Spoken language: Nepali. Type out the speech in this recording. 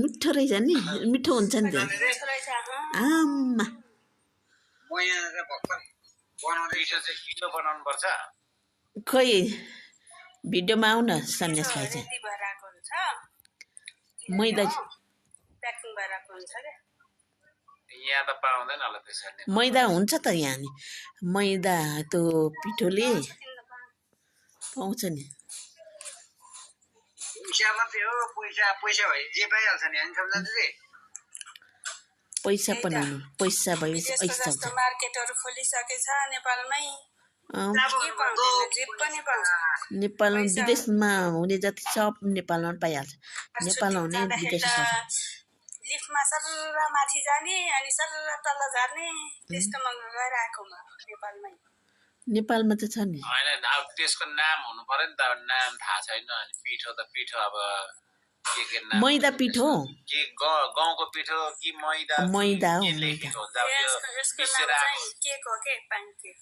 मिठो रहेछ नि मिठो हुन्छ नि त्यो आम्मा खोइ भिडियोमा आऊ न सन्यास भाइ चाहिँ मैदा मैदा हुन्छ त यहाँ नि मैदा त्यो पिठोले पाउँछ नि पैसा बनाउनु पैसा भएपछि पैसा मार्केटहरु खोलिसकेछ नेपालमै नेपालमा विदेशमा हुने जति सब नेपालमा पाइहाल्छ नेपालमा हुने विदेश लिफ्टमा सरर माथि जाने अनि सरर तल झर्ने त्यस्तोमा गइरहेको नेपालमै नेपालमा त छ नि हैन अब त्यसको नाम हुनु पर्यो नि त नाम थाहा छैन अनि पिठो त पिठो अब के नाम मैदा पिठो के गाउँको पिठो कि मैदा मैदा हो यसको नाम चाहिँ केक हो के प्यानकेक